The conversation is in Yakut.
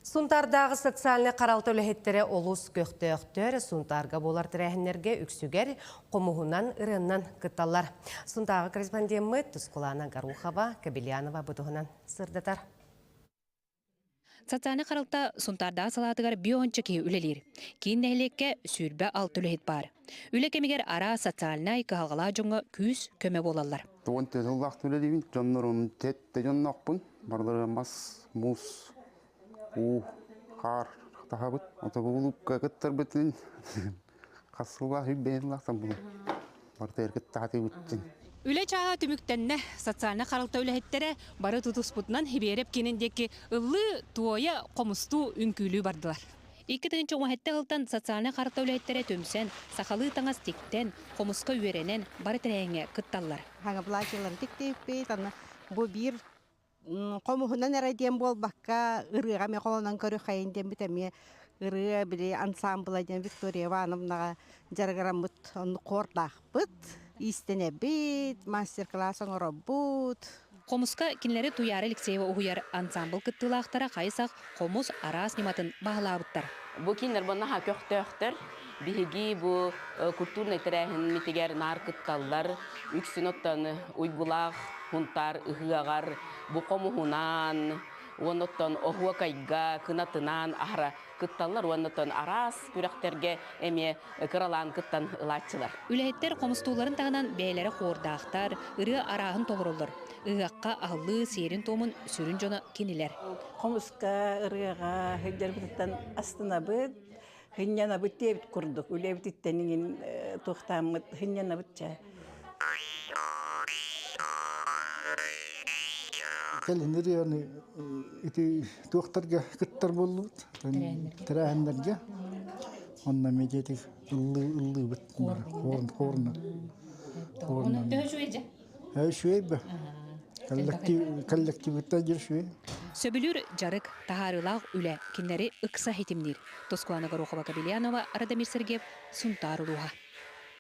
Сунтаардааҕы социальнай харалта үлэһиттэрэ олус көхтөөхтөр, Сунтаарга буолар тэрээһиннэргэ үксүгэр хомуһунан, ырыаннан кытталлар. Сунтааҕы корреспондеммыт Тускулаана Горохова, Кобельянова бу туһунан сырдатар. Социальнай харалта Сунтаардааҕы салаатыгар бионча киһи үлэлиир. Киин нэһилиэккэ 26 үлэһит баар. Үлэ кэмигэр араас социальнай кыһалҕалаах дьоҥҥо күүс көмө буолаллар. Тугун тыллаах үлэлиибин, дьоннорун тетте дьонноохпун, барылары мас, муус, уу, хаар таһабыт. Ото булукка кыттарбытын хас сыллаах үбэйин сыллаахтан булun. Барытыгар кыттаатыбыттын. Үлэ чааһа түмүктэннэ. Социальнай харалта үлэһиттэрэ бары тутуспутунан Хибиэрэп киинин диэки ыллыы, туойа, хомустуу, үҥкүүлүү бардылар. 2017 сылтан социальнай харалта үлэһиттэрэ түмсэн, сахалыы таҥас тиктэн, хомуска үөрэнэн, бары тэрээһиҥҥэ кытталлар. Хаҥа платьелары тиктиэппит, аны бу биир хомуһунан эрэ диэн буолбакка, ырыаҕа эмиэ холонон көрүөххэйин диэммит эмиэ ырыа били ансаамбыла диэн Виктория Ивановнаҕа дьарыгыраммыт оннук хуордаахпыт, иистэнэбит, мастер-класс оҥоробут. Хомуска кинилэри Туйаара Алексеева уһуйар ансаамбыл кыттыылаахтара хайысах хомус араас ньыматын баһылаабыттар. Бу кинилэр бу наһаа көхтөөхтөр. Биһиги бу культурнай тэрээһиммитигэр наар кытталлар. Үксүн оттон уйгулаах Хунтаар ыһыаҕар бу хомуһунаан, уонна оттон оһуокайга кынатынаан аһара кытталлар уонна оттон араас күрэхтэргэ эмиэ кыралаан кыттан ылааччылар. Үлэһиттэр хомустуулларын таһынан бэйэлэрэ хуордаахтар, ырыа арааһын толороллор. Ыһыахха аһыллыы сиэрин-туомун сүрүн дьоно кинилэр. Хомуска, ырыаҕа сылдьарбытыттан астынабыт, сынньанабыт диэбит курдук. Үлэбититтэн иҥин туохтааммыт сынньанабыт чэ. Кэлин ырыаны ити туохтарга кыттар буоллубут, тэрээһиннэргэ. Онно медиатик ыллыы ыллыыбыт хорн хорна. Хорна. Төһө үчүгэй дьэ? Үчүгэй бэ. Коллектив коллективыттан дьэр үчүгэй. Сөбүлүүр дьарык, таһаарыылаах үлэ кинилэри ыкса ситимниир. Тоскуана Горохова-Кобельянова, Радомир Сергеев, Сунтаар улууһа.